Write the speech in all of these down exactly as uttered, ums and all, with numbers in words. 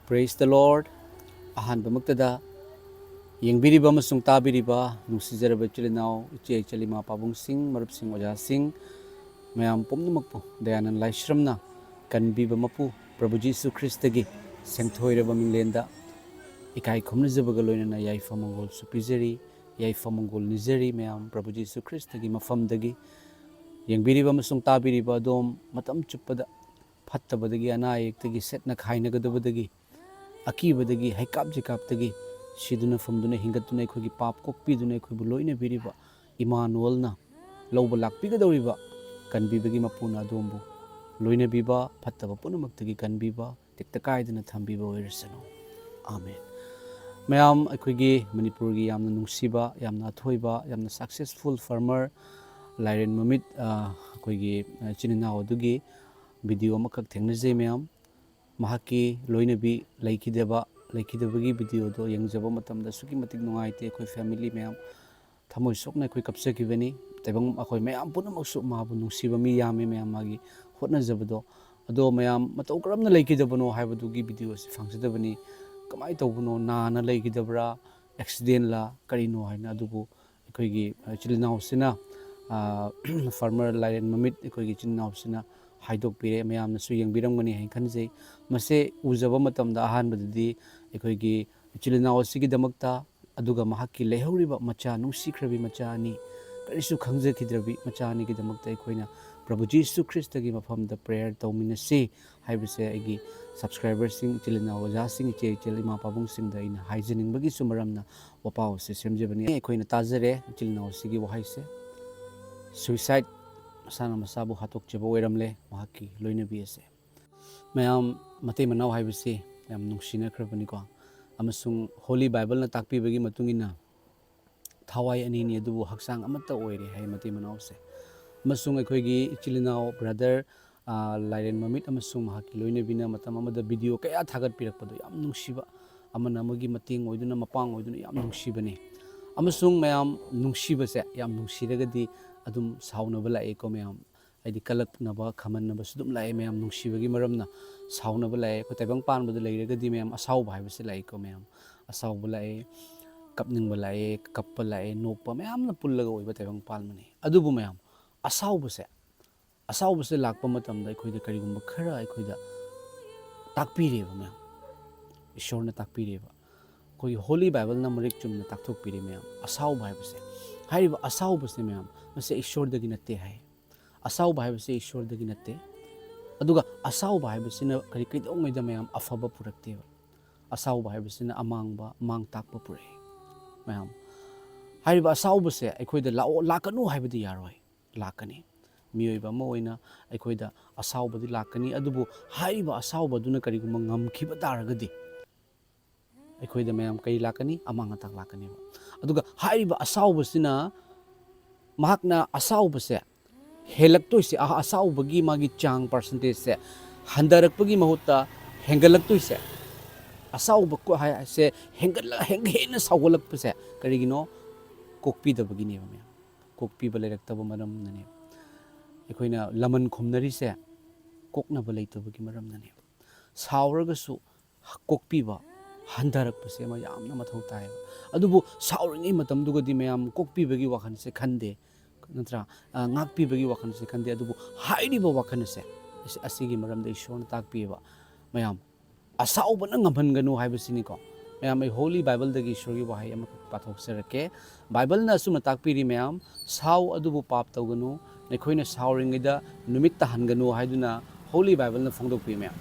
Praise the Lord. ꯑꯍꯥꯟꯕꯃꯛꯇꯗ ꯌꯦꯡꯕꯤꯔꯤꯕ ꯑꯃꯁꯨꯡ ꯇꯥꯕꯤꯔꯤꯕ ꯅꯨꯡꯁꯤꯖꯔꯕ ꯏꯆꯤꯜ ꯏꯅꯥꯎ, ꯏꯆꯦ ꯏꯆꯜ, ꯏꯃꯥ ꯄꯥꯕꯨꯡꯁꯤꯡ, ꯃꯔꯨꯞꯁꯤꯡ, ꯑꯣꯖꯥꯁꯤꯡ, ꯃꯌꯥꯝ ꯄꯨꯝꯅꯃꯛꯄꯨ ꯗꯌꯥꯅꯟ ꯂꯥꯏꯁ꯭ꯔꯝꯅ ꯀꯟꯕꯤꯕ ꯃꯄꯨ ꯄ꯭ꯔꯚꯨ ꯖꯤꯁꯨ ꯈ꯭ꯔꯤꯁꯇꯒꯤ ꯁꯦꯡꯊꯣꯏꯔꯕ ꯃꯤꯡꯂꯦꯟꯗ ꯏꯀꯥꯏ ꯈꯨꯝꯅꯖꯕꯒ ꯂꯣꯏꯅꯅ ꯌꯥꯏꯐ ꯃꯪꯒꯣꯜꯁꯨ ꯄꯤꯖꯔꯤ꯫ ꯌꯥꯏꯐ ꯃꯪꯒꯣꯜ ꯅꯤꯖꯔꯤ ꯃꯌꯥꯝ ꯄ꯭ꯔꯚꯨ ꯖꯤꯁꯨ ꯈ꯭ꯔꯤꯁꯇꯒꯤ ꯃꯐꯝꯗꯒꯤ꯫ ꯌꯦꯡꯕꯤꯔꯤꯕ ꯑꯃꯁꯨꯡ ꯇꯥꯕꯤꯔꯤꯕ ꯑꯗꯣꯝ ꯃꯇꯝ ꯆꯨꯞꯄꯗ ꯐꯠꯇꯕꯗꯒꯤ, ꯑꯅꯥ ꯑꯌꯦꯛꯇꯒꯤ, ꯁꯦꯠꯅ ꯈꯥꯏꯅꯒꯗꯕꯗꯒꯤ, ꯑꯀꯤꯕꯗꯒꯤ, ꯍꯩꯀꯥꯞ ꯖꯩꯀꯥꯞꯇꯒꯤ ꯁꯤꯗꯨꯅ ꯐꯨꯝꯗꯨꯅ ꯍꯤꯡꯒꯠꯇꯨꯅ ꯑꯩꯈꯣꯏꯒꯤ ꯄꯥꯞ ꯀꯣꯛꯄꯤꯗꯨꯅ ꯑꯩꯈꯣꯏꯕꯨ ꯂꯣꯏꯅꯕꯤꯔꯤꯕ ꯏꯃꯥꯅꯨꯑꯦꯜꯅ ꯂꯧꯕ ꯂꯥꯛꯄꯤꯒꯗꯧꯔꯤꯕ ꯀꯟꯕꯤꯕꯒꯤ ꯃꯄꯨꯅ ꯑꯗꯣꯝꯕꯨ ꯂꯣꯏꯅꯕꯤꯕ, ꯐꯠꯇꯕ ꯄꯨꯝꯅꯃꯛꯇꯒꯤ ꯀꯟꯕꯤꯕ, ꯇꯦꯛꯇ ꯀꯥꯏꯗꯅ ꯊꯝꯕꯤꯕ ꯑꯣꯏꯔꯁꯅꯨ꯫ ꯑꯥꯃꯦꯟ꯫ ꯃꯌꯥꯝ, ꯑꯩꯈꯣꯏꯒꯤ ꯃꯅꯤꯄꯨꯔꯒꯤ ꯌꯥꯝꯅ ꯅꯨꯡꯁꯤꯕ, ꯌꯥꯝꯅ ꯑꯊꯣꯏꯕ, ꯌꯥꯝꯅ successful farmer ꯂꯥꯏꯔꯦꯟ ꯃꯃꯤꯠ, ꯑ, ꯑꯩꯈꯣꯏꯒꯤ, ꯑ, ꯏꯆꯤꯟ ꯏꯅꯥꯎ ꯑꯗꯨꯒꯤ video ꯑꯃꯈꯛ ꯊꯦꯡꯅꯖꯩ ꯃꯌꯥꯝ꯫ ꯃꯍꯥꯛꯀꯤ ꯂꯣꯏꯅꯕꯤ ꯂꯩꯈꯤꯗꯕ, ꯂꯩꯈꯤꯗꯕꯒꯤ video ꯗꯣ ꯌꯦꯡꯖꯕ ꯃꯇꯝꯗ ꯑꯁꯨꯛꯀꯤ ꯃꯇꯤꯛ ꯅꯨꯡꯉꯥꯏꯇꯦ꯫ ꯑꯩꯈꯣꯏ family ꯃꯌꯥꯝ ꯊꯃꯣꯏ ꯁꯣꯛꯅ ꯑꯩꯈꯣꯏ ꯀꯞꯆꯈꯤꯕꯅꯤ꯫ ꯇꯥꯏꯕꯪ ꯑꯩꯈꯣꯏ ꯃꯌꯥꯝ ꯄꯨꯝꯅꯃꯛꯁꯨ ꯃꯥꯕꯨ ꯅꯨꯡꯁꯤꯕ ꯃꯤ ꯌꯥꯝꯃꯤ ꯃꯌꯥꯝ, ꯃꯥꯒꯤ ꯍꯣꯠꯅꯖꯕꯗꯣ꯫ ꯑꯗꯣ ꯃꯌꯥꯝ ꯃꯇꯧ ꯀꯔꯝꯅ ꯂꯩꯈꯤꯗꯕꯅꯣ ꯍꯥꯏꯕꯗꯨꯒꯤ video ꯑꯁꯤ ꯐꯪꯖꯗꯕꯅꯤ꯫ ꯀꯃꯥꯏꯅ ꯇꯧꯕꯅꯣ? ꯅꯥꯅ ꯂꯩꯈꯤꯗꯕ꯭ꯔꯥ? Accident ꯂꯥ? ꯀꯔꯤꯅꯣ ꯍꯥꯏꯅ ꯑꯗꯨꯕꯨ ꯑꯩꯈꯣꯏꯒꯤ ꯏꯆꯤꯜ ꯏꯅꯥꯎꯁꯤꯅ, ꯑ, farmer ꯂꯥꯏꯔꯦꯟ ꯃꯃꯤꯠ ꯑꯩꯈꯣꯏꯒꯤ ꯏꯆꯤꯜ ꯏꯅꯥꯎꯁꯤꯅ ꯍꯥꯏꯗꯣꯛꯄꯤꯔꯦ꯫ ꯃꯌꯥꯝꯅꯁꯨ ꯌꯦꯡꯕꯤꯔꯝꯒꯅꯤ ꯍꯥꯏꯅ ꯈꯟꯖꯩ꯫ ꯃꯁꯦ ꯎꯖꯕ ꯃꯇꯝꯗ ꯑꯍꯥꯟꯕꯗꯗꯤ ꯑꯩꯈꯣꯏꯒꯤ ꯏꯆꯤꯜ ꯏꯅꯥꯎ ꯑꯁꯤꯒꯤꯗꯃꯛꯇ, ꯑꯗꯨꯒ ꯃꯍꯥꯛꯀꯤ ꯂꯩꯍꯧꯔꯤꯕ ꯃꯆꯥ, ꯅꯨꯡꯁꯤꯈ꯭ꯔꯕꯤ ꯃꯆꯥ ꯑꯅꯤ, ꯀꯔꯤꯁꯨ ꯈꯪꯖꯈꯤꯗ꯭ꯔꯕꯤ ꯃꯆꯥ ꯑꯅꯤꯒꯤꯗꯃꯛꯇ ꯑꯩꯈꯣꯏꯅ ꯄ꯭ꯔꯚꯨ ꯖꯤꯁꯨ ꯈ꯭ꯔꯤꯁꯇꯒꯤ ꯃꯐꯝꯗ prayer ꯇꯧꯃꯤꯟꯅꯁꯤ ꯍꯥꯏꯕꯁꯦ ꯑꯩꯒꯤ subscriber ꯁꯤꯡ, ꯏꯆꯤꯜ ꯏꯅꯥꯎ, ꯑꯣꯖꯥꯁꯤꯡ, ꯏꯆꯦ ꯏꯆꯜ, ꯏꯃꯥ ꯄꯥꯕꯨꯡꯁꯤꯡꯗ ꯑꯩꯅ ꯍꯥꯏꯖꯅꯤꯡꯕꯒꯤꯁꯨ ꯃꯔꯝꯅ ꯋꯥꯄꯥꯎ ꯑꯁꯤ ꯁꯦꯝꯖꯕꯅꯤ꯫ ꯑꯩꯈꯣꯏꯅ ꯇꯥꯖꯔꯦ ꯏꯆꯤꯜ ꯏꯅꯥꯎ ꯑꯁꯤꯒꯤ ꯋꯥꯍꯩꯁꯦ, suicide, ꯃꯁꯥꯅ ꯃꯁꯥꯕꯨ ꯍꯥꯠꯇꯣꯛꯆꯕ ꯑꯣꯏꯔꯝꯂꯦ ꯃꯍꯥꯛꯀꯤ ꯂꯣꯏꯅꯕꯤ ꯑꯁꯦ꯫ ꯃꯌꯥꯝ, ꯃꯇꯩ ꯃꯅꯥꯎ ꯍꯥꯏꯕꯁꯤ ꯌꯥꯝ ꯅꯨꯡꯁꯤꯅꯈ꯭ꯔꯕꯅꯤꯀꯣ꯫ ꯑꯃꯁꯨꯡ Holy Bible ꯅ ꯇꯥꯛꯄꯤꯕꯒꯤ ꯃꯇꯨꯡ ꯏꯟꯅ ꯊꯋꯥꯏ ꯑꯅꯤꯅꯤ ꯑꯗꯨꯕꯨ ꯍꯛꯆꯥꯡ ꯑꯃꯠꯇ ꯑꯣꯏꯔꯦ ꯍꯥꯏ ꯃꯇꯩ ꯃꯅꯥꯎꯁꯦ꯫ ꯑꯃꯁꯨꯡ ꯑꯩꯈꯣꯏꯒꯤ ꯏꯆꯤꯜ ꯏꯅꯥꯎ brother, ꯑ, ꯂꯥꯏꯔꯦꯟ ꯃꯃꯤꯠ ꯑꯃꯁꯨꯡ ꯃꯍꯥꯛꯀꯤ ꯂꯣꯏꯅꯕꯤꯅ ꯃꯇꯝ ꯑꯃꯗ video ꯀꯌꯥ ꯊꯥꯒꯠꯄꯤꯔꯛꯄꯗꯣ ꯌꯥꯝ ꯅꯨꯡꯁꯤꯕ, ꯑꯃꯅ ꯑꯃꯒꯤ ꯃꯇꯦꯡ ꯑꯣꯏꯗꯨꯅ, ꯃꯄꯥꯡ ꯑꯣꯏꯗꯨꯅ ꯌꯥꯝ ꯅꯨꯡꯁꯤꯕꯅꯤ꯫ ꯑꯃꯁꯨꯡ ꯃꯌꯥꯝ, ꯅꯨꯡꯁꯤꯕꯁꯦ ꯌꯥꯝ ꯅꯨꯡꯁꯤꯔꯒꯗꯤ ꯑꯗꯨꯝ ꯁꯥꯎꯅꯕ ꯂꯥꯛꯑꯦꯀꯣ ꯃꯌꯥꯝ꯫ ꯍꯥꯏꯗꯤ ꯀꯂꯛꯅꯕ, ꯈꯝꯍꯟꯅꯕꯁꯨ ꯑꯗꯨꯝ ꯂꯥꯛꯑꯦ ꯃꯌꯥꯝ, ꯅꯨꯡꯁꯤꯕꯒꯤ ꯃꯔꯝꯅ ꯁꯥꯎꯅꯕ ꯂꯥꯛꯑꯦ꯫ ꯑꯩꯈꯣꯏ ꯇꯥꯏꯕꯪ ꯄꯥꯟꯕꯗ ꯂꯩꯔꯒꯗꯤ ꯃꯌꯥꯝ, ꯑꯁꯥꯎꯕ ꯍꯥꯏꯕꯁꯦ ꯂꯥꯛꯏꯀꯣ ꯃꯌꯥꯝ꯫ ꯑꯁꯥꯎꯕ ꯂꯥꯛꯑꯦ, ꯀꯞꯅꯤꯡꯕ ꯂꯥꯛꯑꯦ, ꯀꯞꯄ ꯂꯥꯛꯑꯦ, ꯅꯣꯛꯄ ꯃꯌꯥꯝꯅ ꯄꯨꯜꯂꯒ ꯑꯣꯏꯕ ꯇꯥꯏꯕꯪ ꯄꯥꯟꯕꯅꯤ꯫ ꯑꯗꯨꯕꯨ ꯃꯌꯥꯝ, ꯑꯁꯥꯎꯕꯁꯦ, ꯑꯁꯥꯎꯕꯁꯦ ꯂꯥꯛꯄ ꯃꯇꯝꯗ ꯑꯩꯈꯣꯏꯗ ꯀꯔꯤꯒꯨꯝꯕ ꯈꯔ ꯑꯩꯈꯣꯏꯗ ꯇꯥꯛꯄꯤꯔꯦꯕ ꯃꯌꯥꯝ, ꯏꯁꯣꯔꯅ ꯇꯥꯛꯄꯤꯔꯦꯕ꯫ ꯑꯩꯈꯣꯏꯒꯤ Holy Bible ꯅ ꯃꯔꯤꯛ ꯆꯨꯝꯅ ꯇꯥꯛꯊꯣꯛꯄꯤꯔꯦ ꯃꯌꯥꯝ꯫ ꯑꯁꯥꯎꯕ ꯍꯥꯏꯕꯁꯦ, ꯍꯥꯏꯔꯤꯕ ꯑꯁꯥꯎꯕꯁꯦ ꯃꯌꯥꯝ, ꯃꯁꯤ ꯏꯁꯣꯔꯗꯒꯤ ꯅꯠꯇꯦ ꯍꯥꯏ꯫ ꯑꯁꯥꯎꯕ ꯍꯥꯏꯕꯁꯦ ꯏꯁꯣꯔꯗꯒꯤ ꯅꯠꯇꯦ꯫ ꯑꯗꯨꯒ ꯑꯁꯥꯎꯕ ꯍꯥꯏꯕꯁꯤꯅ ꯀꯔꯤ, ꯀꯩꯗꯧꯉꯩꯗ ꯃꯌꯥꯝ ꯑꯐꯕ ꯄꯨꯔꯛꯇꯦꯕ꯫ ꯑꯁꯥꯎꯕ ꯍꯥꯏꯕꯁꯤꯅ ꯑꯃꯥꯡꯕ, ꯃꯥꯡ ꯇꯥꯛꯄ ꯄꯨꯔꯛꯏ ꯃꯌꯥꯝ꯫ ꯍꯥꯏꯔꯤꯕ ꯑꯁꯥꯎꯕꯁꯦ ꯑꯩꯈꯣꯏꯗ ꯂꯥꯛꯑꯣ, ꯂꯥꯛꯀꯅꯨ ꯍꯥꯏꯕꯗꯤ ꯌꯥꯔꯣꯏ, ꯂꯥꯛꯀꯅꯤ꯫ ꯃꯤꯑꯣꯏꯕ ꯑꯃ ꯑꯣꯏꯅ ꯑꯩꯈꯣꯏꯗ ꯑꯁꯥꯎꯕꯗꯤ ꯂꯥꯛꯀꯅꯤ, ꯑꯗꯨꯕꯨ ꯍꯥꯏꯔꯤꯕ ꯑꯁꯥꯎꯕꯗꯨꯅ ꯀꯔꯤꯒꯨꯝꯕ ꯉꯝꯈꯤꯕ ꯇꯥꯔꯒꯗꯤ, ꯑꯩꯈꯣꯏꯗ ꯃꯌꯥꯝ ꯀꯔꯤ ꯂꯥꯛꯀꯅꯤ? ꯑꯃꯥꯡ ꯑꯇꯥ ꯂꯥꯛꯀꯅꯦꯕ꯫ ꯑꯗꯨꯒ ꯍꯥꯏꯔꯤꯕ ꯑꯁꯥꯎꯕꯁꯤꯅ, ꯃꯍꯥꯛꯅ ꯑꯁꯥꯎꯕꯁꯦ ꯍꯦꯜꯂꯛꯇꯣꯏꯁꯦ, ꯑ-, ꯑꯁꯥꯎꯕꯒꯤ ꯃꯥꯒꯤ ꯆꯥꯡ, percentage ꯁꯦ ꯍꯟꯊꯔꯛꯄꯒꯤ ꯃꯍꯨꯠꯇ ꯍꯦꯟꯒꯠꯂꯛꯇꯣꯏꯁꯦ, ꯑꯁꯥꯎꯕ ꯀꯣ-, ꯍꯥꯏ-, ꯁꯦ ꯍꯦꯟꯒꯠꯂ-, ꯍꯦꯟ-, ꯍꯦꯟꯅ ꯁꯥꯎꯒꯠꯂꯛꯄꯁꯦ ꯀꯔꯤꯒꯤꯅꯣ? ꯀꯣꯛꯄꯤꯗꯕꯒꯤꯅꯦꯕ ꯃꯌꯥꯝ꯫ ꯀꯣꯛꯄꯤꯕ ꯂꯩꯔꯛꯇꯕ ꯃꯔꯝꯅꯅꯦꯕ꯫ ꯑꯩꯈꯣꯏꯅ ꯂꯃꯟ ꯈꯨꯝꯅꯔꯤꯁꯦ ꯀꯣꯛꯅꯕ ꯂꯩꯇꯕꯒꯤ ꯃꯔꯝꯅꯅꯦꯕ꯫ ꯁꯥꯎꯔꯒꯁꯨ ꯀꯣꯛꯄꯤꯕ, ꯍꯟꯊꯔꯛꯄꯁꯦ ꯑꯃ ꯌꯥꯝꯅ ꯃꯊꯧ ꯇꯥꯏꯌꯦꯕ꯫ ꯑꯗꯨꯕꯨ ꯁꯥꯎꯔꯤꯉꯩ ꯃꯇꯝꯗꯨꯒꯗꯤ ꯃꯌꯥꯝ ꯀꯣꯛꯄꯤꯕꯒꯤ ꯋꯥꯈꯜꯁꯦ ꯈꯟꯗꯦ, ꯅꯠꯇ꯭ꯔꯥ? ꯑ, ꯉꯥꯛꯄꯤꯕꯒꯤ ꯋꯥꯈꯜꯁꯦ ꯈꯟꯗꯦ꯫ ꯑꯗꯨꯕꯨ ꯍꯥꯏꯔꯤꯕ ꯋꯥꯈꯜ ꯑꯁꯦ, ꯑꯁꯤ-, ꯑꯁꯤꯒꯤ ꯃꯔꯝꯗ ꯏꯁꯣꯔꯅ ꯇꯥꯛꯄꯤꯌꯦꯕ꯫ ꯃꯌꯥꯝ, ꯑꯁꯥꯎꯕꯅ ꯉꯝꯍꯟꯒꯅꯨ ꯍꯥꯏꯕꯁꯤꯅꯤꯀꯣ꯫ ꯃꯌꯥꯝ, ꯑꯩ Holy Bible ꯗꯒꯤ ꯏꯁꯣꯔꯒꯤ ꯋꯥꯍꯩ ꯑꯃꯈꯛ ꯄꯥꯊꯣꯛꯆꯔꯛꯀꯦ꯫ Bible ꯅ ꯑꯁꯨꯝꯅ ꯇꯥꯛꯄꯤꯔꯤ ꯃꯌꯥꯝ, "ꯁꯥꯎ ꯑꯗꯨꯕꯨ ꯄꯥꯞ ꯇꯧꯒꯅꯨ, ꯅꯈꯣꯏꯅ ꯁꯥꯎꯔꯤꯉꯩꯗ ꯅꯨꯃꯤꯠ ꯇꯥꯍꯟꯒꯅꯨ" ꯍꯥꯏꯗꯨꯅ Holy Bible ꯅ ꯐꯣꯡꯗꯣꯛꯄꯤ ꯃꯌꯥꯝ꯫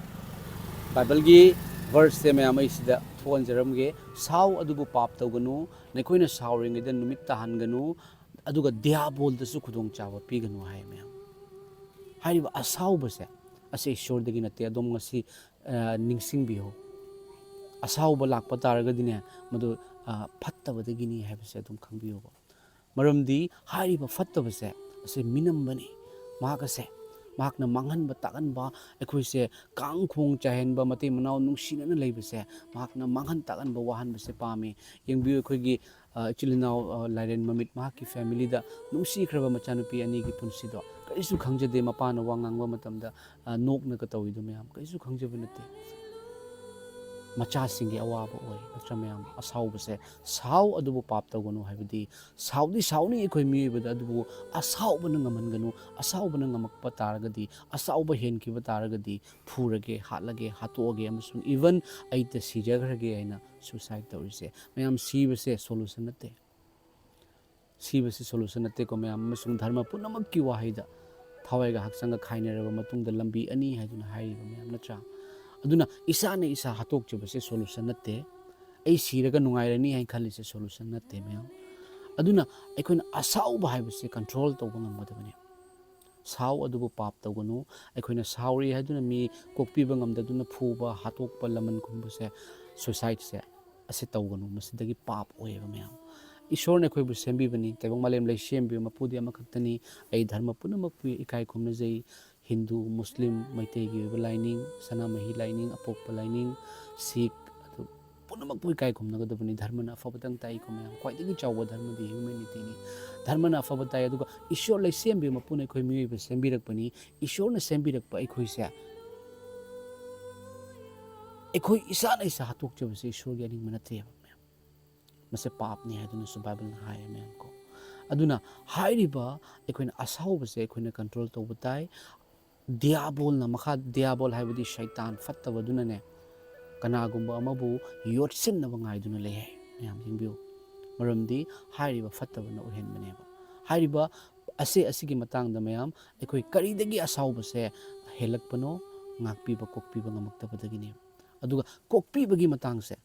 Bible ꯒꯤ verse ꯁꯦ ꯃꯌꯥꯝ ꯑꯩ ꯁꯤꯗ ꯊꯣꯛꯍꯟꯖꯔꯝꯒꯦ꯫ "ꯁꯥꯎ ꯑꯗꯨꯕꯨ ꯄꯥꯞ ꯇꯧꯒꯅꯨ, ꯅꯈꯣꯏꯅ ꯁꯥꯎꯔꯤꯉꯩꯗ ꯅꯨꯃꯤꯠ ꯇꯥꯍꯟꯒꯅꯨ, ꯑꯗꯨꯒ ꯗꯤꯌꯥꯕꯣꯜꯗꯁꯨ ꯈꯨꯗꯣꯡꯆꯥꯕ ꯄꯤꯒꯅꯨ" ꯍꯥꯏ ꯃꯌꯥꯝ꯫ ꯍꯥꯏꯔꯤꯕ ꯑꯁꯥꯎꯕꯁꯦ, ꯑꯁꯤ ꯏꯁꯣꯔꯗꯒꯤ ꯅꯠꯇꯦ꯫ ꯑꯗꯣꯝ ꯉꯁꯤ, ꯑ, ꯅꯤꯡꯁꯤꯡꯕꯤꯌꯨ꯫ ꯑꯁꯥꯎꯕ ꯂꯥꯛꯄ ꯇꯥꯔꯒꯗꯤꯅꯦ, ꯃꯗꯨ, ꯑ, ꯐꯠꯇꯕꯗꯒꯤꯅꯤ ꯍꯥꯏꯕꯁꯦ ꯑꯗꯨꯝ ꯈꯪꯕꯤꯌꯨꯕ꯫ ꯃꯔꯝꯗꯤ ꯍꯥꯏꯔꯤꯕ ꯐꯠꯇꯕꯁꯦ ꯑꯁꯤ ꯃꯤꯅꯝꯕꯅꯤ꯫ ꯃꯍꯥꯛ ꯑꯁꯦ ꯃꯍꯥꯛꯅ ꯃꯥꯡꯍꯟꯕ ꯇꯥꯛꯍꯟꯕ, ꯑꯩꯈꯣꯏꯁꯦ ꯀꯥꯡ ꯈꯣꯡ ꯆꯥꯏꯍꯟꯕ, ꯃꯇꯩ ꯃꯅꯥꯎ ꯅꯨꯡꯁꯤꯅꯅ ꯂꯩꯕꯁꯦ ꯃꯍꯥꯛꯅ ꯃꯥꯡꯍꯟ ꯇꯥꯛꯍꯟꯕ, ꯋꯥꯍꯟꯕꯁꯦ ꯄꯥꯝꯃꯤ꯫ ꯌꯦꯡꯕꯤꯌꯨ, ꯑꯩꯈꯣꯏꯒꯤ, ꯑ, ꯏꯆꯤꯜ ꯏꯅꯥꯎ, ꯑ, ꯂꯥꯏꯔꯦꯟ ꯃꯃꯤꯠ, ꯃꯍꯥꯛꯀꯤ ꯐꯦꯃꯤꯂꯤꯗ ꯅꯨꯡꯁꯤꯈ꯭ꯔꯕ ꯃꯆꯥꯅꯨꯄꯤ ꯑꯅꯤꯒꯤ ꯄꯨꯟꯁꯤꯗꯣ ꯀꯔꯤꯁꯨ ꯈꯪꯖꯗꯦ꯫ ꯃꯄꯥꯅ ꯋꯥ ꯉꯥꯡꯕ ꯃꯇꯝꯗ, ꯑ, ꯅꯣꯛꯅꯒ ꯇꯧꯏꯗꯣ ꯃꯌꯥꯝ ꯀꯔꯤꯁꯨ ꯈꯪꯖꯕ ꯅꯠꯇꯦ꯫ ꯃꯆꯥꯁꯤꯡꯒꯤ ꯑꯋꯥꯕ ꯑꯣꯏ, ꯅꯠꯇ꯭ꯔꯥ ꯃꯌꯥꯝ? ꯑꯁꯥꯎꯕꯁꯦ, ꯁꯥꯎ ꯑꯗꯨꯕꯨ ꯄꯥꯞ ꯇꯧꯒꯅꯨ ꯍꯥꯏꯕꯗꯤ ꯁꯥꯎꯗꯤ ꯁꯥꯎꯅꯤ ꯑꯩꯈꯣꯏ ꯃꯤꯑꯣꯏꯕꯗ, ꯑꯗꯨꯕꯨ ꯑꯁꯥꯎꯕꯅ ꯉꯝꯍꯟꯒꯅꯨ꯫ ꯑꯁꯥꯎꯕꯅ ꯉꯝꯃꯛꯄ ꯇꯥꯔꯒꯗꯤ, ꯑꯁꯥꯎꯕ ꯍꯦꯟꯈꯤꯕ ꯇꯥꯔꯒꯗꯤ ꯐꯨꯔꯒꯦ, ꯍꯥꯠꯂꯒꯦ, ꯍꯥꯠꯇꯣꯛꯑꯒꯦ ꯑꯃꯁꯨꯡ even ꯑꯩꯇ ꯁꯤꯖꯈ꯭ꯔꯒꯦ ꯍꯥꯏꯅ suicide ꯇꯧꯔꯤꯁꯦ꯫ ꯃꯌꯥꯝ, ꯁꯤꯕꯁꯦ solution ꯅꯠꯇꯦ꯫ ꯁꯤꯕꯁꯤ solution ꯅꯠꯇꯦꯀꯣ ꯃꯌꯥꯝ, ꯑꯃꯁꯨꯡ ꯙꯔꯃ ꯄꯨꯝꯅꯃꯛꯀꯤ ꯋꯥꯍꯩꯗ ꯊꯋꯥꯏꯒ ꯍꯛꯆꯥꯡꯒ ꯈꯥꯏꯅꯔꯕ ꯃꯇꯨꯡꯗ ꯂꯝꯕꯤ ꯑꯅꯤ ꯍꯥꯏꯗꯨꯅ ꯍꯥꯏꯔꯤꯕ ꯃꯌꯥꯝ, ꯅꯠꯇ꯭ꯔꯥ? ꯑꯗꯨꯅ ꯏꯁꯥꯅ ꯏꯁꯥ ꯍꯥꯠꯇꯣꯛꯆꯕꯁꯦ solution ꯅꯠꯇꯦ꯫ ꯑꯩ ꯁꯤꯔꯒ ꯅꯨꯡꯉꯥꯏꯔꯅꯤ ꯍꯥꯏꯅ ꯈꯜꯂꯤꯁꯦ solution ꯅꯠꯇꯦ ꯃꯌꯥꯝ꯫ ꯑꯗꯨꯅ ꯑꯩꯈꯣꯏꯅ ꯑꯁꯥꯎꯕ ꯍꯥꯏꯕꯁꯦ control ꯇꯧꯕ ꯉꯝꯒꯗꯕꯅꯤ꯫ ꯁꯥꯎ ꯑꯗꯨꯕꯨ ꯄꯥꯞ ꯇꯧꯒꯅꯨ꯫ ꯑꯩꯈꯣꯏꯅ ꯁꯥꯎꯔꯤ ꯍꯥꯏꯗꯨꯅ ꯃꯤ ꯀꯣꯛꯄꯤꯕ ꯉꯝꯗꯗꯨꯅ ꯐꯨꯕ, ꯍꯥꯠꯇꯣꯛꯄ, ꯂꯃꯟ ꯈꯨꯝꯕꯁꯦ, suicideꯁꯦ, ꯑꯁꯤ ꯇꯧꯒꯅꯨ꯫ ꯃꯁꯤꯗꯒꯤ ꯄꯥꯞ ꯑꯣꯏꯌꯦꯕ ꯃꯌꯥꯝ꯫ ꯏꯁꯣꯔꯅ ꯑꯩꯈꯣꯏꯕꯨ ꯁꯦꯝꯕꯤꯕꯅꯤ꯫ ꯇꯥꯏꯕꯪ ꯃꯥꯂꯦꯝ ꯂꯩꯁꯦꯝꯕꯤꯕ ꯃꯄꯨꯗꯤ ꯑꯃꯈꯛꯇꯅꯤ꯫ ꯑꯩ ꯙꯔꯃ ꯄꯨꯝꯅꯃꯛꯄꯨ ꯏꯀꯥꯏ ꯈꯨꯝꯅꯖꯩ꯫ ꯍꯤꯟꯗꯨ, ꯃꯨꯁꯂꯤꯝ, ꯃꯩꯇꯩꯒꯤ ꯑꯣꯏꯕ ꯂꯥꯏꯅꯤꯡ, ꯁꯅꯥꯃꯍꯤ ꯂꯥꯏꯅꯤꯡ, ꯑꯄꯣꯛꯄ ꯂꯥꯏꯅꯤꯡ, ꯁꯤꯈ, ꯑꯗꯨ ꯄꯨꯝꯅꯃꯛꯄꯨ ꯏꯀꯥꯏ ꯈꯨꯝꯅꯒꯗꯕꯅꯤ꯫ ꯙꯔꯃꯅ ꯑꯐꯕꯇꯪ ꯇꯥꯛꯏꯀꯣ ꯃꯌꯥꯝ꯫ ꯈ꯭ꯋꯥꯏꯗꯒꯤ ꯆꯥꯎꯕ ꯙꯔꯃꯗꯤ humanityꯅꯤ꯫ ꯙꯔꯃꯅ ꯑꯐꯕ ꯇꯥꯛꯏ, ꯑꯗꯨꯒ ꯏꯁꯣꯔ ꯂꯩꯁꯦꯝꯕꯤꯕ ꯃꯄꯨꯅ ꯑꯩꯈꯣꯏ ꯃꯤꯑꯣꯏꯕ ꯁꯦꯝꯕꯤꯔꯛꯄꯅꯤ꯫ ꯏꯁꯣꯔꯅ ꯁꯦꯝꯕꯤꯔꯛꯄ ꯑꯩꯈꯣꯏꯁꯦ, ꯑꯩꯈꯣꯏ ꯏꯁꯥꯅ ꯏꯁꯥ ꯍꯥꯠꯇꯣꯛꯆꯕꯁꯦ ꯏꯁꯣꯔꯒꯤ ꯑꯅꯤꯡꯕ ꯅꯠꯇꯦꯕ ꯃꯌꯥꯝ꯫ ꯃꯁꯦ ꯄꯥꯞꯅꯤ ꯍꯥꯏꯗꯨꯅꯁꯨ ꯕꯥꯏꯕꯜꯅ ꯍꯥꯏꯌꯦ ꯃꯌꯥꯝ ꯀꯣ꯫ ꯑꯗꯨꯅ ꯍꯥꯏꯔꯤꯕ ꯑꯩꯈꯣꯏꯅ ꯑꯁꯥꯎꯕꯁꯦ ꯑꯩꯈꯣꯏꯅ control ꯇꯧꯕ ꯇꯥꯏ꯫ ꯗꯤꯌꯥꯕꯣꯜꯅ ꯃꯈꯥ, ꯗꯤꯌꯥꯕꯣꯜ ꯍꯥꯏꯕꯗꯤ ꯁꯩꯇꯥꯟ ꯐꯠꯇꯕꯗꯨꯅꯅꯦ, ꯀꯅꯥꯒꯨꯝꯕ ꯑꯃꯕꯨ ꯌꯣꯠꯁꯤꯟꯅꯕ ꯉꯥꯏꯗꯨꯅ ꯂꯩ ꯍꯥꯏ꯫ ꯃꯌꯥꯝ ꯌꯦꯡꯕꯤꯌꯨ, ꯃꯔꯝꯗꯤ ꯍꯥꯏꯔꯤꯕ ꯐꯠꯇꯕꯅ ꯑꯣꯏꯍꯟꯕꯅꯦꯕ꯫ ꯍꯥꯏꯔꯤꯕ ꯑꯁꯦ ꯑꯁꯤꯒꯤ ꯃꯇꯥꯡꯗ ꯃꯌꯥꯝ, ꯑꯩꯈꯣꯏ ꯀꯔꯤꯗꯒꯤ ꯑꯁꯥꯎꯕꯁꯦ ꯍꯦꯜꯂꯛꯄꯅꯣ? ꯉꯥꯛꯄꯤꯕ, ꯀꯣꯛꯄꯤꯕ ꯉꯝꯃꯛꯇꯕꯗꯒꯤꯅꯦꯕ꯫ ꯑꯗꯨꯒ ꯀꯣꯛꯄꯤꯕꯒꯤ ꯃꯇꯥꯡꯁꯦ,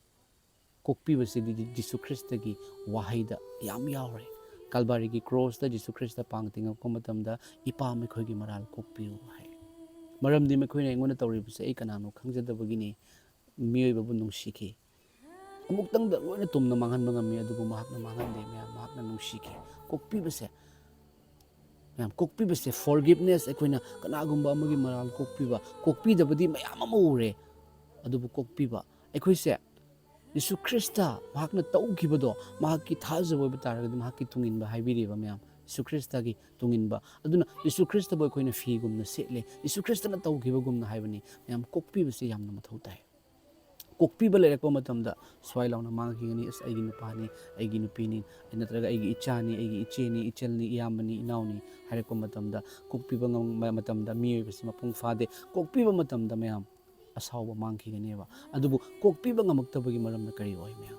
ꯀꯣꯛꯄꯤꯕꯁꯤꯗꯤ ꯖꯤꯁꯨ ꯈ꯭ꯔꯤꯁꯇꯒꯤ ꯋꯥꯍꯩꯗ ꯌꯥꯝ ꯌꯥꯎꯔꯦ꯫ ꯀꯜꯕꯥꯔꯤꯒꯤ ꯀ꯭ꯔꯣꯁꯇ ꯖꯤꯁꯨ ꯈ꯭ꯔꯤꯁꯇ ꯄꯥꯡ ꯇꯤꯡꯉꯛꯄ ꯃꯇꯝꯗ, "ꯏꯄꯥ, ꯃꯈꯣꯏꯒꯤ ꯃꯔꯥꯜ ꯀꯣꯛꯄꯤꯌꯨ" ꯍꯥꯏ꯫ ꯃꯔꯝꯗꯤ ꯃꯈꯣꯏꯅ ꯑꯩꯉꯣꯟꯗ ꯇꯧꯔꯤꯕꯁꯦ ꯑꯩ ꯀꯅꯥꯅꯣ ꯈꯪꯖꯗꯕꯒꯤꯅꯤ꯫ ꯃꯤꯑꯣꯏꯕꯕꯨ ꯅꯨꯡꯁꯤꯈꯤ꯫ ꯑꯃꯨꯛꯇꯪꯗ ꯂꯣꯏꯅ ꯇꯨꯝꯅ ꯃꯥꯡꯍꯟꯕ ꯉꯝꯃꯤ, ꯑꯗꯨꯕꯨ ꯃꯍꯥꯛꯅ ꯃꯥꯡꯍꯟꯗꯦ ꯃꯌꯥꯝ, ꯃꯍꯥꯛꯅ ꯅꯨꯡꯁꯤꯈꯤ꯫ ꯀꯣꯛꯄꯤꯕꯁꯦ ꯃꯌꯥꯝ, ꯀꯣꯛꯄꯤꯕꯁꯦ, forgiveness, ꯑꯩꯈꯣꯏꯅ ꯀꯅꯥꯒꯨꯝꯕ ꯑꯃꯒꯤ ꯃꯔꯥꯜ ꯀꯣꯛꯄꯤꯕ, ꯀꯣꯛꯄꯤꯗꯕꯗꯤ ꯃꯌꯥꯝ ꯑꯃ ꯎꯔꯦ, ꯑꯗꯨꯕꯨ ꯀꯣꯛꯄꯤꯕ, ꯑꯩꯈꯣꯏꯁꯦ ꯌꯤꯁꯨ ꯈ꯭ꯔꯤꯁꯇ ꯃꯍꯥꯛꯅ ꯇꯧꯈꯤꯕꯗꯣ ꯃꯍꯥꯛꯀꯤ ꯊꯥꯖꯕ ꯑꯣꯏꯕ ꯇꯥꯔꯒꯗꯤ ꯃꯍꯥꯛꯀꯤ ꯇꯨꯡꯏꯟꯕ ꯍꯥꯏꯕꯤꯔꯤꯕ ꯃꯌꯥꯝ, ꯌꯤꯁꯨ ꯈ꯭ꯔꯤꯁꯇꯒꯤ ꯇꯨꯡꯏꯟꯕ꯫ ꯑꯗꯨꯅ ꯌꯤꯁꯨ ꯈ꯭ꯔꯤꯁꯇꯕꯨ ꯑꯩꯈꯣꯏꯅ ꯐꯤꯒꯨꯝꯅ ꯁꯦꯠꯂꯦ, ꯌꯤꯁꯨ ꯈ꯭ꯔꯤꯁꯇꯅ ꯇꯧꯈꯤꯕꯒꯨꯝꯅ ꯍꯥꯏꯕꯅꯤ꯫ ꯃꯌꯥꯝ, ꯀꯣꯛꯄꯤꯕꯁꯤ ꯌꯥꯝꯅ ꯃꯊꯧ ꯇꯥꯏ꯫ ꯀꯣꯛꯄꯤꯕ ꯂꯩꯔꯛꯄ ꯃꯇꯝꯗ ꯁ꯭ꯋꯥꯏ ꯂꯥꯎꯅ ꯃꯥꯡꯈꯤꯒꯅꯤ, "ꯑꯁ, ꯑꯩꯒꯤ ꯅꯨꯄꯥꯅꯤ, ꯑꯩꯒꯤ ꯅꯨꯄꯤꯅꯤ, ꯅꯠꯇ꯭ꯔꯒ ꯑꯩꯒꯤ ꯏꯆꯥꯅꯤ, ꯑꯩꯒꯤ ꯏꯆꯦꯅꯤ, ꯏꯆꯜꯅꯤ, ꯏꯌꯥꯝꯕꯅꯤ, ꯏꯅꯥꯎꯅꯤ" ꯍꯥꯏꯔꯛꯄ ꯃꯇꯝꯗ, ꯀꯣꯛꯄꯤꯕ ꯉꯝꯕ ꯃꯇꯝꯗ ꯃꯤꯑꯣꯏꯕꯁꯤ ꯃꯄꯨꯡ ꯐꯥꯗꯦ꯫ ꯀꯣꯛꯄꯤꯕ ꯃꯇꯝꯗ, ꯃꯌꯥꯝ, ꯑꯁꯥꯎꯕ ꯃꯥꯡꯈꯤꯒꯅꯦꯕ꯫ ꯑꯗꯨꯕꯨ ꯀꯣꯛꯄꯤꯕ ꯉꯝꯃꯛꯇꯕꯒꯤ ꯃꯔꯝꯅ ꯀꯔꯤ ꯑꯣꯏ, ꯃꯌꯥꯝ?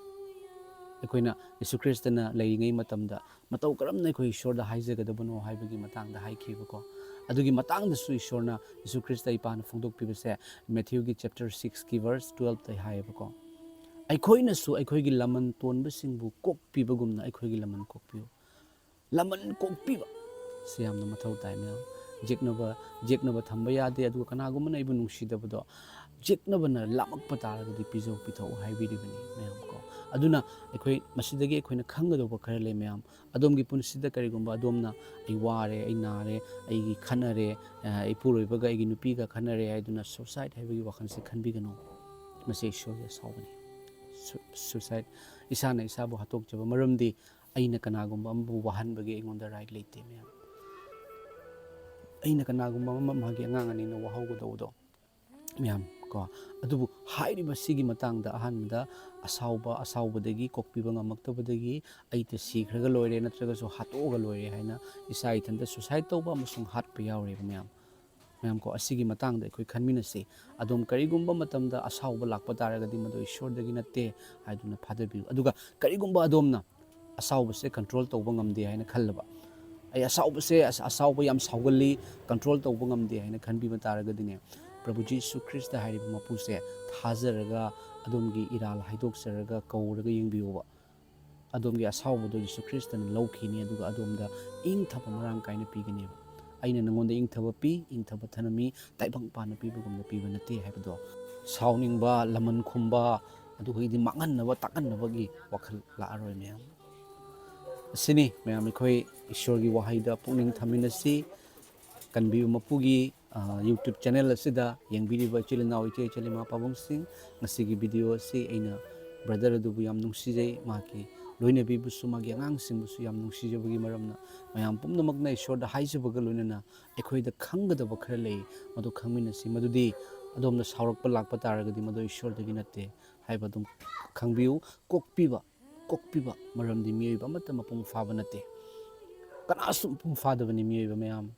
ꯑꯩꯈꯣꯏꯅ ꯌꯤꯁꯨ ꯈ꯭ꯔꯤꯁꯇꯅ ꯂꯩꯔꯤꯉꯩ ꯃꯇꯝꯗ ꯃꯇꯧ ꯀꯔꯝꯅ ꯑꯩꯈꯣꯏ ꯏꯁꯣꯔꯗ ꯍꯥꯏꯖꯒꯗꯕꯅꯣ ꯍꯥꯏꯕꯒꯤ ꯃꯇꯥꯡꯗ ꯍꯥꯏꯈꯤꯕꯀꯣ꯫ ꯑꯗꯨꯒꯤ ꯃꯇꯥꯡꯗꯁꯨ ꯏꯁꯣꯔꯅ, ꯌꯤꯁꯨ ꯈ꯭ꯔꯤꯁꯇ ꯏꯄꯥꯅ ꯐꯣꯡꯗꯣꯛꯄꯤꯕꯁꯦ ꯃꯦꯊ꯭ꯌꯨꯒꯤ chapter sixꯀꯤ verse twelveꯇ ꯍꯥꯏꯌꯦꯕꯀꯣ, "ꯑꯩꯈꯣꯏꯅꯁꯨ ꯑꯩꯈꯣꯏꯒꯤ ꯂꯃꯟ ꯇꯣꯟꯕꯁꯤꯡꯕꯨ ꯀꯣꯛꯄꯤꯕꯒꯨꯝꯅ ꯑꯩꯈꯣꯏꯒꯤ ꯂꯃꯟ ꯀꯣꯛꯄꯤꯌꯨ"꯫ ꯂꯃꯟ ꯀꯣꯛꯄꯤꯕ ꯁꯤ ꯌꯥꯝꯅ ꯃꯊꯧ ꯇꯥꯏ, ꯃꯌꯥꯝ꯫ ꯌꯦꯛꯅꯕ, ꯌꯦꯛꯅꯕ ꯊꯝꯕ ꯌꯥꯗꯦ꯫ ꯑꯗꯨꯒ ꯀꯅꯥꯒꯨꯝꯕꯅ ꯑꯩꯕꯨ ꯅꯨꯡꯁꯤꯗꯕꯗꯣ, ꯌꯦꯛꯅꯕꯅ ꯂꯥꯝꯃꯛꯄ ꯇꯥꯔꯒꯗꯤ ꯄꯤꯖꯧ, ꯄꯤꯊꯛꯎ ꯍꯥꯏꯕꯤꯔꯤꯕꯅꯤ, ꯃꯌꯥꯝ ꯀꯣ꯫ ꯑꯗꯨꯅ ꯑꯩꯈꯣꯏ ꯃꯁꯤꯗꯒꯤ ꯑꯩꯈꯣꯏꯅ ꯈꯪꯒꯗꯧꯕ ꯈꯔ ꯂꯩ, ꯃꯌꯥꯝ꯫ ꯑꯗꯣꯝꯒꯤ ꯄꯨꯟꯁꯤꯗ ꯀꯔꯤꯒꯨꯝꯕ ꯑꯗꯣꯝꯅ "ꯑꯩ ꯋꯥꯔꯦ, ꯑꯩ ꯅꯥꯔꯦ, ꯑꯩꯒꯤ ꯈꯠꯅꯔꯦ, ꯑ, ꯏꯄꯨꯔꯣꯏꯕꯒ ꯑꯩꯒꯤ ꯅꯨꯄꯤꯒ ꯈꯠꯅꯔꯦ" ꯍꯥꯏꯗꯨꯅ suicide ꯍꯥꯏꯕꯒꯤ ꯋꯥꯈꯜꯁꯦ ꯈꯟꯕꯤꯒꯅꯨ꯫ ꯃꯁꯤ ꯏꯁꯣꯔꯒꯤ ꯑꯁꯥꯎꯕꯅꯤ꯫ Su-, suicide, ꯏꯁꯥꯅ ꯏꯁꯥꯕꯨ ꯍꯥꯠꯇꯣꯛꯆꯕ꯫ ꯃꯔꯝꯗꯤ ꯑꯩꯅ ꯀꯅꯥꯒꯨꯝꯕ ꯑꯃꯕꯨ ꯋꯥꯍꯟꯕꯒꯤ ꯑꯩꯉꯣꯟꯗ right ꯂꯩꯇꯦ, ꯃꯌꯥꯝ꯫ ꯑꯩꯅ ꯀꯅꯥꯒꯨꯝꯕ ꯑꯃ, ꯃꯥꯒꯤ ꯑꯉꯥꯡ ꯑꯅꯤꯅ ꯋꯥꯍꯧꯒꯗꯧꯕꯗꯣ, ꯃꯌꯥꯝ ꯀꯣ꯫ ꯑꯗꯨꯕꯨ ꯍꯥꯏꯔꯤꯕ ꯁꯤꯒꯤ ꯃꯇꯥꯡꯗ ꯑꯍꯥꯟꯕꯗ ꯑꯁꯥꯎꯕ, ꯑꯁꯥꯎꯕꯗꯒꯤ, ꯀꯣꯛꯄꯤꯕ ꯉꯝꯃꯛꯇꯕꯗꯒꯤ ꯑꯩꯗ ꯁꯤꯈ꯭ꯔꯒ ꯂꯣꯏꯔꯦ, ꯅꯠꯇ꯭ꯔꯒꯁꯨ ꯍꯥꯠꯇꯣꯛꯑꯒ ꯂꯣꯏꯔꯦ ꯍꯥꯏꯅ ꯏꯁꯥ ꯏꯊꯟꯇ suicide ꯇꯧꯕ ꯑꯃꯁꯨꯡ ꯍꯥꯠꯄ ꯌꯥꯎꯔꯦꯕ, ꯃꯌꯥꯝ꯫ ꯃꯌꯥꯝ ꯀꯣ, ꯑꯁꯤꯒꯤ ꯃꯇꯥꯡꯗ ꯑꯩꯈꯣꯏ ꯈꯟꯃꯤꯟꯅꯁꯤ꯫ ꯑꯗꯣꯝ ꯀꯔꯤꯒꯨꯝꯕ ꯃꯇꯝꯗ ꯑꯁꯥꯎꯕ ꯂꯥꯛꯄ ꯇꯥꯔꯒꯗꯤ ꯃꯗꯨ ꯏꯁꯣꯔꯗꯒꯤ ꯅꯠꯇꯦ ꯍꯥꯏꯗꯨꯅ ꯐꯥꯗꯕꯤꯌꯨ꯫ ꯑꯗꯨꯒ ꯀꯔꯤꯒꯨꯝꯕ ꯑꯗꯣꯝꯅ ꯑꯁꯥꯎꯕꯁꯦ control ꯇꯧꯕ ꯉꯝꯗꯦ ꯍꯥꯏꯅ ꯈꯜꯂꯕ, "ꯑꯩ ꯑꯁꯥꯎꯕꯁꯦ, ꯑꯁ-, ꯑꯁꯥꯎꯕ ꯌꯥꯝ ꯁꯥꯎꯒꯜꯂꯤ, control ꯇꯧꯕ ꯉꯝꯗꯦ" ꯍꯥꯏꯅ ꯈꯟꯕꯤꯕ ꯇꯥꯔꯒꯗꯤꯅꯦ, ꯄ꯭ꯔꯚꯨ ꯖꯤꯁꯨ ꯈ꯭ꯔꯤꯁꯇ ꯍꯥꯏꯔꯤꯕ ꯃꯄꯨꯁꯦ ꯊꯥꯖꯔꯒ ꯑꯗꯣꯝꯒꯤ ꯏꯔꯥꯜ ꯍꯥꯏꯗꯣꯛꯆꯔꯒ ꯀꯧꯔꯒ ꯌꯦꯡꯕꯤꯌꯣꯕ꯫ ꯑꯗꯣꯝꯒꯤ ꯑꯁꯥꯎꯕꯗꯣ ꯖꯤꯁꯨ ꯈ꯭ꯔꯤꯁꯇꯅ ꯂꯧꯈꯤꯅꯤ, ꯑꯗꯨꯒ ꯑꯗꯣꯝꯗ ꯏꯪꯊꯕ ꯃꯔꯥꯡ ꯀꯥꯏꯅ ꯄꯤꯒꯅꯦꯕ꯫ "ꯑꯩꯅ ꯅꯉꯣꯟꯗ ꯏꯪꯊꯕ ꯄꯤ, ꯏꯪꯊꯕ ꯊꯅꯝꯃꯤ, ꯇꯥꯏꯕꯪ ꯄꯥꯟꯅ ꯄꯤꯕꯒꯨꯝꯅ ꯄꯤꯕ ꯅꯠꯇꯦ" ꯍꯥꯏꯕꯗꯣ꯫ ꯁꯥꯎꯅꯤꯡꯕ, ꯂꯃꯟ ꯈꯨꯝꯕ, ꯑꯗꯨꯒꯤꯗꯤ ꯃꯥꯡꯍꯟꯅꯕ, ꯇꯥꯛꯍꯟꯅꯕꯒꯤ ꯋꯥꯈꯜ ꯂꯥꯛꯑꯔꯣꯏ, ꯃꯌꯥꯝ꯫ ꯑꯁꯤꯅꯤ ꯃꯌꯥꯝ, ꯑꯩꯈꯣꯏ ꯏꯁꯣꯔꯒꯤ ꯋꯥꯍꯩꯗ ꯄꯨꯛꯅꯤꯡ ꯊꯝꯃꯤꯟꯅꯁꯤ꯫ ꯀꯟꯕꯤꯌꯨ ꯃꯄꯨꯒꯤ, ꯑ, YouTube channel ꯑꯁꯤꯗ ꯌꯦꯡꯕꯤꯔꯤꯕ ꯏꯆꯤꯜ ꯏꯅꯥꯎ, ꯏꯆꯦ ꯏꯆꯜ, ꯏꯃꯥ ꯄꯥꯕꯨꯡꯁꯤꯡ, ꯉꯁꯤꯒꯤ video ꯑꯁꯤ ꯑꯩꯅ brother ꯑꯗꯨꯕꯨ ꯌꯥꯝ ꯅꯨꯡꯁꯤꯖꯩ, ꯃꯍꯥꯛꯀꯤ ꯂꯣꯏꯅꯕꯤꯕꯨꯁꯨ, ꯃꯥꯒꯤ ꯑꯉꯥꯡꯁꯤꯡꯕꯨꯁꯨ ꯌꯥꯝ ꯅꯨꯡꯁꯤꯖꯕꯒꯤ ꯃꯔꯝꯅ ꯃꯌꯥꯝ ꯄꯨꯝꯅꯃꯛꯅ ꯏꯁꯣꯔꯗ ꯍꯥꯏꯖꯕꯒ ꯂꯣꯏꯅꯅ ꯑꯩꯈꯣꯏꯗ ꯈꯪꯒꯗꯕ ꯈꯔ ꯂꯩ, ꯃꯗꯨ ꯈꯪꯃꯤꯟꯅꯁꯤ꯫ ꯃꯗꯨꯗꯤ ꯑꯗꯣꯝꯅ ꯁꯥꯎꯔꯛꯄ ꯂꯥꯛꯄ ꯇꯥꯔꯒꯗꯤ ꯃꯗꯨ ꯏꯁꯣꯔꯗꯒꯤ ꯅꯠꯇꯦ ꯍꯥꯏꯕ ꯑꯗꯨꯝ ꯈꯪꯕꯤꯌꯨ꯫ ꯀꯣꯛꯄꯤꯕ, ꯀꯣꯛꯄꯤꯕ, ꯃꯔꯝꯗꯤ ꯃꯤꯑꯣꯏꯕ ꯑꯃꯠꯇ ꯃꯄꯨꯡ ꯐꯥꯕ ꯅꯠꯇꯦ꯫ ꯀꯅꯥꯁꯨ ꯃꯄꯨꯡ ꯐꯥꯗꯕꯅꯤ ꯃꯤꯑꯣꯏꯕ ꯃꯌꯥꯝ꯫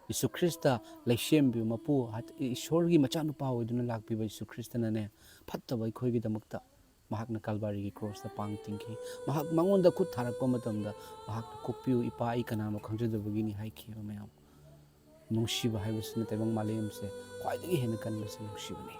ꯌꯤꯁꯨ ꯈ꯭ꯔꯤꯁꯇ ꯂꯩꯁꯦꯝꯕꯤꯕ ꯃꯄꯨ, ꯏꯁꯣꯔꯒꯤ ꯃꯆꯥꯅꯨꯄꯥ ꯑꯣꯏꯗꯨꯅ ꯂꯥꯛꯄꯤꯕ ꯌꯤꯁꯨ ꯈ꯭ꯔꯤꯁꯇꯅꯅꯦ, ꯐꯠꯇꯕ ꯑꯩꯈꯣꯏꯒꯤꯗꯃꯛꯇ ꯃꯍꯥꯛꯅ ꯀꯜꯕꯥꯔꯤꯒꯤ ꯀ꯭ꯔꯣꯁꯇ ꯄꯥꯡ ꯇꯤꯡꯈꯤ꯫ ꯃꯍꯥꯛ ꯃꯉꯣꯟꯗ ꯈꯨꯠ ꯊꯥꯔꯛꯄ ꯃꯇꯝꯗ ꯃꯍꯥꯛꯅ, "ꯀꯣꯛꯄꯤꯌꯨ ꯏꯄꯥ, ꯑꯩ ꯀꯅꯥꯅꯣ ꯈꯪꯖꯗꯕꯒꯤꯅꯤ" ꯍꯥꯏꯈꯤꯕ ꯃꯌꯥꯝ꯫ ꯅꯨꯡꯁꯤꯕ ꯍꯥꯏꯕꯁꯤꯅ ꯇꯥꯏꯕꯪ ꯃꯥꯂꯦꯝꯁꯦ ꯈ꯭ꯋꯥꯏꯗꯒꯤ ꯍꯦꯟꯅ ꯀꯟꯕꯁꯦ ꯅꯨꯡꯁꯤꯕꯅꯤ꯫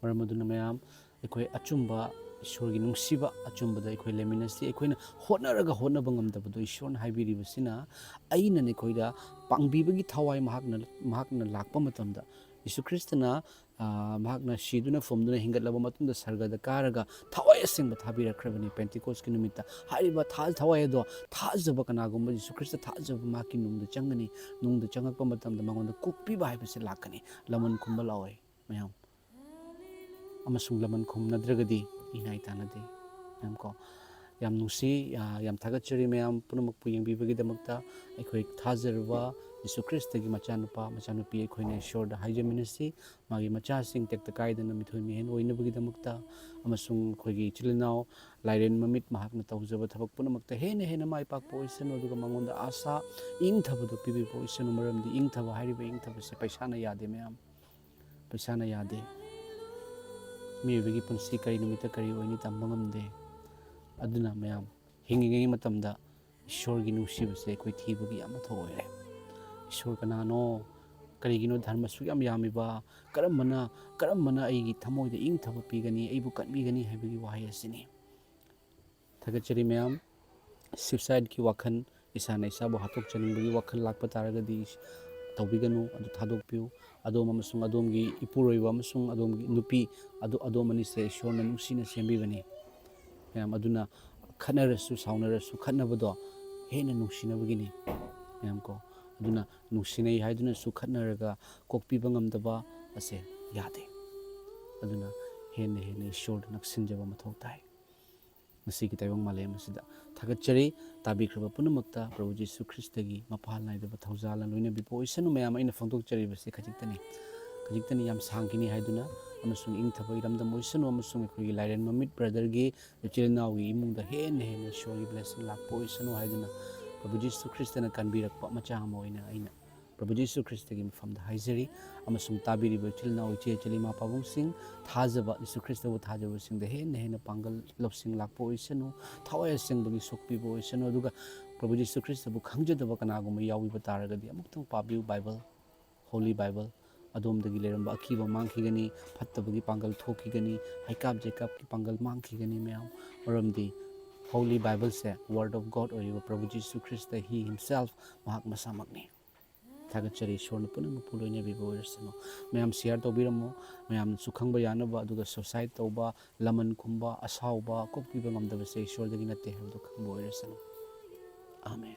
ꯃꯔꯝ ꯑꯗꯨꯅ ꯃꯌꯥꯝ, ꯑꯩꯈꯣꯏ ꯑꯆꯨꯝꯕ, ꯏꯁꯣꯔꯒꯤ ꯅꯨꯡꯁꯤꯕ ꯑꯆꯨꯝꯕꯗ ꯑꯩꯈꯣꯏ ꯂꯩꯃꯤꯟꯅꯁꯤ꯫ ꯑꯩꯈꯣꯏꯅ ꯍꯣꯠꯅꯔꯒ ꯍꯣꯠꯅꯕ ꯉꯝꯗꯕꯗꯣ ꯏꯁꯣꯔꯅ ꯍꯥꯏꯕꯤꯔꯤꯕꯁꯤꯅ, ꯑꯩꯅ ꯅꯈꯣꯏꯗ ꯄꯥꯡꯕꯤꯕꯒꯤ ꯊꯋꯥꯏ ꯃꯍꯥꯛꯅ, ꯃꯍꯥꯛꯅ ꯂꯥꯛꯄ ꯃꯇꯝꯗ, ꯌꯤꯁꯨ ꯈ꯭ꯔꯤꯁꯇꯅ, ꯑ, ꯃꯍꯥꯛꯅ ꯁꯤꯗꯨꯅ ꯐꯨꯝꯗꯨꯅ ꯍꯤꯡꯒꯠꯂꯕ ꯃꯇꯨꯡꯗ ꯁꯔꯒꯗ ꯀꯥꯔꯒ ꯊꯋꯥꯏ ꯑꯁꯦꯡꯕ ꯊꯥꯕꯤꯔꯛꯈ꯭ꯔꯕꯅꯤ꯫ ꯄꯦꯟꯇꯤꯀꯣꯁꯀꯤ ꯅꯨꯃꯤꯠꯇ ꯍꯥꯏꯔꯤꯕ ꯊꯥ-, ꯊꯋꯥꯏ ꯑꯗꯣ ꯊꯥꯖꯕ, ꯀꯅꯥꯒꯨꯝꯕ ꯌꯤꯁꯨ ꯈ꯭ꯔꯤꯁꯇ ꯊꯥꯖꯕ ꯃꯍꯥꯛꯀꯤ ꯅꯨꯡꯗ ꯆꯪꯒꯅꯤ꯫ ꯅꯨꯡꯗ ꯆꯪꯉꯛꯄ ꯃꯇꯝꯗ ꯃꯉꯣꯟꯗ ꯀꯣꯛꯄꯤꯕ ꯍꯥꯏꯕꯁꯤ ꯂꯥꯛꯀꯅꯤ꯫ ꯂꯃꯟ ꯈꯨꯝꯕ ꯂꯥꯛꯑꯣꯏ ꯃꯌꯥꯝ꯫ ꯑꯃꯁꯨꯡ ꯂꯃꯟ ꯈꯨꯝꯅꯗ꯭ꯔꯒꯗꯤ ꯏꯅꯥꯏ ꯇꯥꯟꯅꯗꯦ꯫ ꯌꯥꯝ ꯀꯣ, ꯌꯥꯝ ꯅꯨꯡꯁꯤ, ꯑ, ꯌꯥꯝ ꯊꯥꯒꯠꯆꯔꯤ ꯃꯌꯥꯝ ꯄꯨꯝꯅꯃꯛꯄꯨ ꯌꯦꯡꯕꯤꯕꯒꯤꯗꯃꯛꯇ꯫ ꯑꯩꯈꯣꯏ ꯊꯥꯖꯔꯕ ꯌꯤꯁꯨ ꯈ꯭ꯔꯤꯁꯇꯒꯤ ꯃꯆꯥꯅꯨꯄꯥ, ꯃꯆꯥꯅꯨꯄꯤ ꯑꯩꯈꯣꯏꯅ ꯏꯁꯣꯔꯗ ꯍꯥꯏꯖꯃꯤꯟꯅꯁꯤ꯫ ꯃꯥꯒꯤ ꯃꯆꯥꯁꯤꯡ ꯇꯦꯛꯇ ꯀꯥꯏꯗꯅ ꯃꯤꯊꯣꯏ ꯃꯤꯍꯦꯟ ꯑꯣꯏꯅꯕꯒꯤꯗꯃꯛꯇ, ꯑꯃꯁꯨꯡ ꯑꯩꯈꯣꯏꯒꯤ ꯏꯆꯤꯜ ꯏꯅꯥꯎ ꯂꯥꯏꯔꯦꯟ ꯃꯃꯤꯠ ꯃꯍꯥꯛꯅ ꯇꯧꯖꯕ ꯊꯕꯛ ꯄꯨꯝꯅꯃꯛꯇ ꯍꯦꯟꯅ ꯍꯦꯟꯅ ꯃꯥꯏ ꯄꯥꯛꯄ ꯑꯣꯏꯁꯅꯨ, ꯑꯗꯨꯒ ꯃꯉꯣꯟꯗ ꯑꯥꯁꯥ, ꯏꯪꯊꯕꯗꯨ ꯄꯤꯕꯤꯕ ꯑꯣꯏꯁꯅꯨ꯫ ꯃꯔꯝꯗꯤ ꯏꯪꯊꯕ ꯍꯥꯏꯔꯤꯕ ꯏꯪꯊꯕꯁꯦ ꯄꯩꯁꯥꯅ ꯌꯥꯗꯦ ꯃꯌꯥꯝ꯫ ꯄꯩꯁꯥꯅ ꯌꯥꯗꯦ꯫ ꯃꯤꯑꯣꯏꯕꯒꯤ ꯄꯨꯟꯁꯤ ꯀꯔꯤ ꯅꯨꯃꯤꯠꯇ ꯀꯔꯤ ꯑꯣꯏꯅꯤ ꯇꯝꯕ ꯉꯝꯗꯦ꯫ ꯑꯗꯨꯅ ꯃꯌꯥꯝ, ꯍꯤꯡꯉꯤꯉꯩ ꯃꯇꯝꯗ ꯏꯁꯣꯔꯒꯤ ꯅꯨꯡꯁꯤꯕꯁꯦ ꯑꯩꯈꯣꯏ ꯊꯤꯕꯒꯤ ꯌꯥꯝꯅ ꯊꯧꯑꯣꯏꯔꯦ꯫ ꯏꯁꯣꯔ ꯀꯅꯥꯅꯣ? ꯀꯔꯤꯒꯤꯅꯣ ꯙꯔꯃ ꯑꯁꯨꯛ ꯌꯥꯝ ꯌꯥꯝꯃꯤꯕ? ꯀꯔꯝꯕꯅ, ꯀꯔꯝꯕꯅ ꯑꯩꯒꯤ ꯊꯃꯣꯏꯗ ꯏꯪꯊꯕ ꯄꯤꯒꯅꯤ, ꯑꯩꯕꯨ ꯀꯟꯕꯤꯒꯅꯤ ꯍꯥꯏꯕꯒꯤ ꯋꯥꯍꯩ ꯑꯁꯤꯅꯤ꯫ ꯊꯥꯒꯠꯆꯔꯤ ꯃꯌꯥꯝ꯫ Suicideꯀꯤ ꯋꯥꯈꯜ, ꯏꯁꯥꯅ ꯏꯁꯥꯕꯨ ꯍꯥꯠꯇꯣꯛꯆꯅꯤꯡꯕꯒꯤ ꯋꯥꯈꯜ ꯂꯥꯛꯄ ꯇꯥꯔꯒꯗꯤ ꯇꯧꯕꯤꯒꯅꯨ, ꯑꯗꯨ ꯊꯥꯗꯣꯛꯄꯤꯌꯨ꯫ ꯑꯗꯣꯝ ꯑꯃꯁꯨꯡ ꯑꯗꯣꯝꯒꯤ ꯏꯄꯨꯔꯣꯏꯕ ꯑꯃꯁꯨꯡ ꯑꯗꯣꯝꯒꯤ ꯅꯨꯄꯤ ꯑꯗꯨ, ꯑꯗꯣꯝ ꯑꯅꯤꯁꯦ ꯏꯁꯣꯔꯅ ꯅꯨꯡꯁꯤꯅ ꯁꯦꯝꯕꯤꯕꯅꯤ꯫ ꯃꯌꯥꯝ ꯑꯗꯨꯅ ꯈꯠꯅꯔꯁꯨ ꯁꯥꯎꯅꯔꯁꯨ ꯈꯠꯅꯕꯗꯣ ꯍꯦꯟꯅ ꯅꯨꯡꯁꯤꯅꯕꯒꯤꯅꯤ, ꯃꯌꯥꯝ ꯀꯣ꯫ ꯑꯗꯨꯅ ꯅꯨꯡꯁꯤꯅꯩ ꯍꯥꯏꯗꯨꯅꯁꯨ ꯈꯠꯅꯔꯒ ꯀꯣꯛꯄꯤꯕ ꯉꯝꯗꯕ ꯑꯁꯦ ꯌꯥꯗꯦ꯫ ꯑꯗꯨꯅ ꯍꯦꯟꯅ ꯍꯦꯟꯅ ꯏꯁꯣꯔꯗ ꯅꯛꯁꯤꯟꯖꯕ ꯃꯊꯧ ꯇꯥꯏ꯫ ꯉꯁꯤꯒꯤ ꯇꯥꯏꯕꯪ ꯃꯥꯂꯦꯝ ꯑꯁꯤꯗ ꯊꯥꯒꯠꯆꯔꯤ꯫ ꯇꯥꯕꯤꯈ꯭ꯔꯕ ꯄꯨꯝꯅꯃꯛꯇ ꯄ꯭ꯔꯚꯨ ꯖꯤꯁꯨ ꯈ꯭ꯔꯤꯁꯇꯒꯤ ꯃꯄꯥꯜ ꯅꯥꯏꯗꯕ ꯊꯧꯖꯥꯜꯅ ꯂꯣꯏꯅꯕꯤꯕ ꯑꯣꯏꯁꯅꯨ꯫ ꯃꯌꯥꯝ, ꯑꯩꯅ ꯐꯣꯡꯗꯣꯛꯆꯔꯤꯕꯁꯤ ꯈꯖꯤꯛꯇꯅꯤ, ꯈꯖꯤꯛꯇꯅꯤ, ꯌꯥꯝ ꯁꯥꯡꯈꯤꯅꯤ ꯍꯥꯏꯗꯨꯅ, ꯑꯃꯁꯨꯡ ꯏꯪꯊꯕ ꯏꯔꯝꯗꯝ ꯑꯣꯏꯁꯅꯨ, ꯑꯃꯁꯨꯡ ꯑꯩꯈꯣꯏꯒꯤ ꯂꯥꯏꯔꯦꯟ ꯃꯃꯤꯠ ꯕ꯭ꯔꯗꯔꯒꯤ ꯏꯆꯤꯜ ꯏꯅꯥꯎꯒꯤ ꯏꯃꯨꯡꯗ ꯍꯦꯟꯅ ꯍꯦꯟꯅ ꯏꯁꯣꯔꯒꯤ ꯕ꯭ꯂꯦꯁꯤꯡ ꯂꯥꯛꯄ ꯑꯣꯏꯁꯅꯨ ꯍꯥꯏꯗꯨꯅ, ꯄ꯭ꯔꯚꯨ ꯖꯤꯁꯨ ꯈ꯭ꯔꯤꯁꯇꯅ ꯀꯟꯕꯤꯔꯛꯄ ꯃꯆꯥ ꯑꯃ ꯑꯣꯏꯅ ꯑꯩꯅ ꯄ꯭ꯔꯚꯨ ꯖꯤꯁꯨ ꯈ꯭ꯔꯤꯁꯇꯒꯤ ꯃꯐꯝꯗ ꯍꯥꯏꯖꯔꯤ꯫ ꯑꯃꯁꯨꯡ ꯇꯥꯕꯤꯔꯤꯕ ꯏꯆꯤꯜ ꯏꯅꯥꯎ, ꯏꯆꯦ ꯏꯆꯜ, ꯏꯃꯥ ꯄꯥꯕꯨꯡꯁꯤꯡ, ꯊꯥꯖꯕ, ꯖꯤꯁꯨ ꯈ꯭ꯔꯤꯁꯇꯕꯨ ꯊꯥꯖꯕꯁꯤꯡꯗ ꯍꯦꯟꯅ ꯍꯦꯟꯅ ꯄꯥꯡꯒꯜ ꯂꯧꯁꯤꯡ ꯂꯥꯛꯄ ꯑꯣꯏꯁꯅꯨ, ꯊꯋꯥꯏ ꯑꯁꯦꯡꯕꯒꯤ ꯁꯣꯛꯄꯤꯕ ꯑꯣꯏꯁꯅꯨ꯫ ꯑꯗꯨꯒ ꯄ꯭ꯔꯚꯨ ꯖꯤꯁꯨ ꯈ꯭ꯔꯤꯁꯇꯕꯨ ꯈꯪꯖꯗꯕ ꯀꯅꯥꯒꯨꯝꯕ ꯌꯥꯎꯕꯤꯕ ꯇꯥꯔꯒꯗꯤ, ꯑꯃꯨꯛꯇꯪ ꯄꯥꯕꯤꯌꯨ ꯕꯥꯏꯕꯜ, ꯍꯣꯂꯤ ꯕꯥꯏꯕꯜ꯫ ꯑꯗꯣꯝꯗꯒꯤ ꯂꯩꯔꯝꯕ ꯑꯀꯤꯕ ꯃꯥꯡꯈꯤꯒꯅꯤ, ꯐꯠꯇꯕꯒꯤ ꯄꯥꯡꯒꯜ ꯊꯣꯛꯈꯤꯒꯅꯤ, ꯍꯩꯀꯥꯞ ꯖꯩꯀꯥꯞꯀꯤ ꯄꯥꯡꯒꯜ ꯃꯥꯡꯈꯤꯒꯅꯤ ꯃꯌꯥꯝ꯫ ꯃꯔꯝꯗꯤ ꯍꯣꯂꯤ ꯕꯥꯏꯕꯜꯁꯦ Word of God ꯑꯣꯏꯔꯤꯕ ꯄ꯭ꯔꯚꯨ ꯖꯤꯁꯨ ꯈ꯭ꯔꯤꯁꯇ, He Himself, ꯃꯍꯥꯛ ꯃꯁꯥꯃꯛꯅꯤ꯫ ꯊꯥꯒꯠꯆꯔꯤ, ꯏꯁꯣꯔꯅ ꯄꯨꯝꯅꯃꯛꯄꯨ ꯂꯣꯏꯅꯕꯤꯕ ꯑꯣꯏꯔꯁꯅꯨ꯫ ꯃꯌꯥꯝ ꯁꯤꯌꯥꯔ ꯇꯧꯕꯤꯔꯝꯃꯨ꯫ ꯃꯌꯥꯝꯅꯁꯨ ꯈꯪꯕ ꯌꯥꯅꯕ, ꯑꯗꯨꯒ ꯁꯨꯁꯥꯏꯠ ꯇꯧꯕ, ꯂꯃꯟ ꯈꯨꯝꯕ, ꯑꯁꯥꯎꯕ, ꯀꯣꯛꯄꯤꯕ ꯉꯝꯗꯕꯁꯦ ꯏꯁꯣꯔꯗꯒꯤ ꯅꯠꯇꯦ ꯍꯥꯏꯕꯗꯨ ꯈꯪꯕ ꯑꯣꯏꯔꯁꯅꯨ꯫ ꯑꯥꯃꯦꯟ꯫